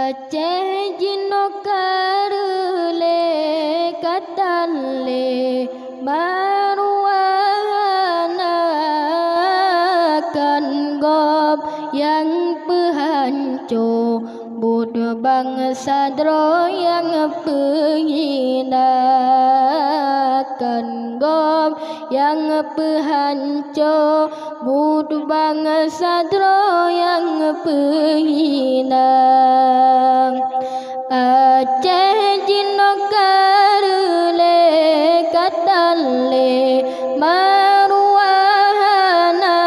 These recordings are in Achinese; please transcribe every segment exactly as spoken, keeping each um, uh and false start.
Aceh jinoe ka reulée ka tan lé, maruah hana kon gob nyang peuhanco, buet bansa droe nyang peuhina kon gob nyang peuhanco, buet bansa droe nyang peuhina. Aceh jinoe ka reulée ka tan lé, maruah hana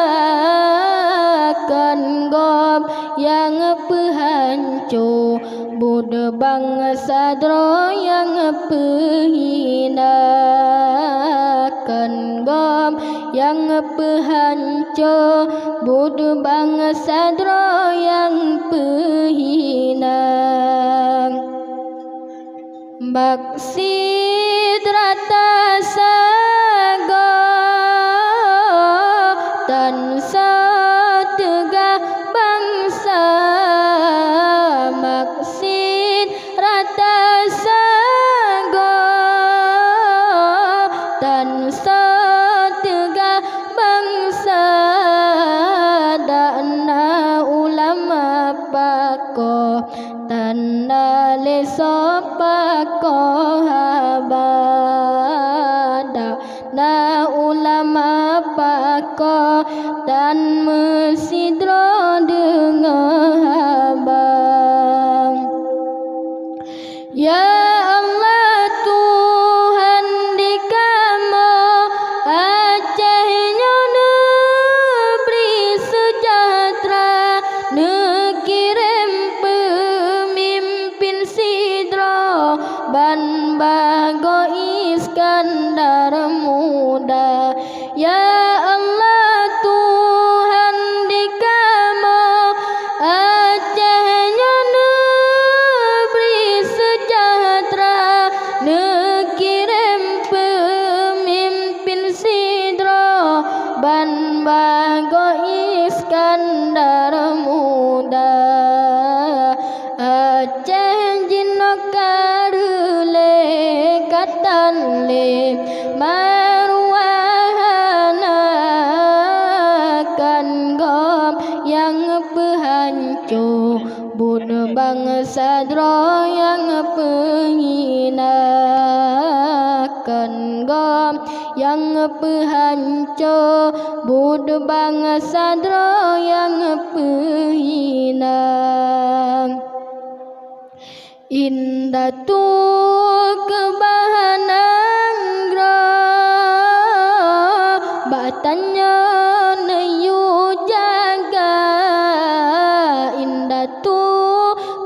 kon gob nyang peuhanco, buet bansa droe nyang peuhina kon gob nyang peuhanco, buet bansa droe nyang peuhina. Bak sidroe tasagoe tan soe teuga bansa, bak sidroe tasagoe tan soe teuga bansa, dak na ulama pakoh, tan na lé soe pakoh haba, dak na ulama pakoh, tan meusidroe deungoe haba. Ya Allah Tuhan di kamoe, Aceh nyoe neubri seujahteura, neukirém peumimpén sidroe ban bagoe Iskandar Muda. Ya Allah Tuhan di kamoe, Aceh nyoe neubri seujahteura, neukirém peumimpén sidroe ban bagoe Iskandar Muda. Aceh jinoe ka reulée ka tan lé, maruah hana kon gob nyang peuhanco, buet bansa droe nyang peuhina kon gob nyang peuhanco, buet bansa droe nyang peuhina. Indatu keubah nanggroe, bak tanyoe neuyue jaga. Indatu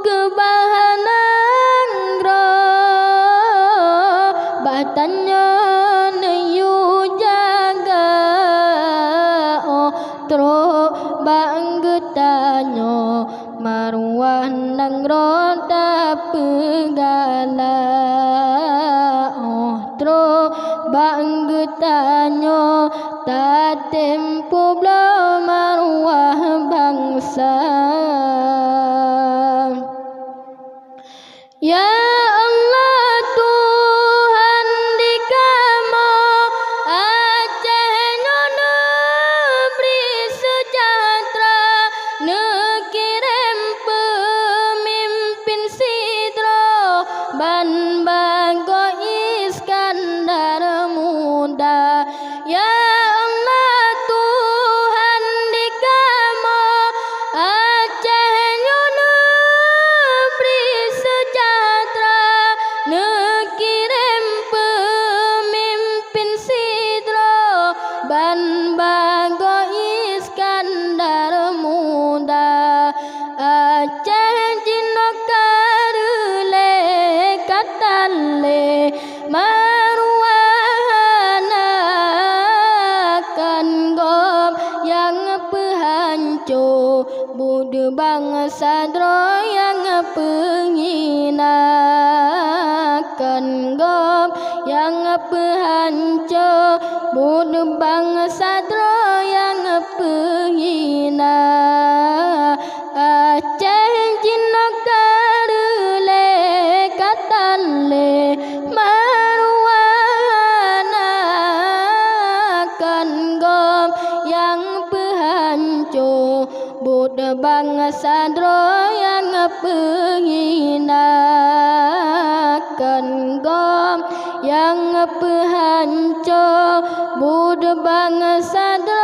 keubah nanggroe, bak tanyoe neuyue jaga. Oh trok bak geutanyoe, maruah nanggroe tapeugala. Oh trok bak geutanyoe, tatem peubloe maruah bansa. Ya Allah Tuhan di kamoe, Aceh nyoe neubri seujahteura, neukirém peumimpén sidroe ban bagoe Iskandar Muda. Ya Allah Tuhan di kamoe, Aceh nyoe neubri seujahteura, neukirém peumimpén sidroe ban bagoe Iskandar Muda. Aceh jinoe ka reulée ka tan lé, maruah hana kon gob nyang peuhanco, buet bansa droe nyang peuhina kon gob nyang peuhanco, buet bansa droe nyang peuhina. Aceh jinoe ka nyang peuhanco, buet bansa droe nyang peuhina, kon gob nyang peuhanco, buet bansa droe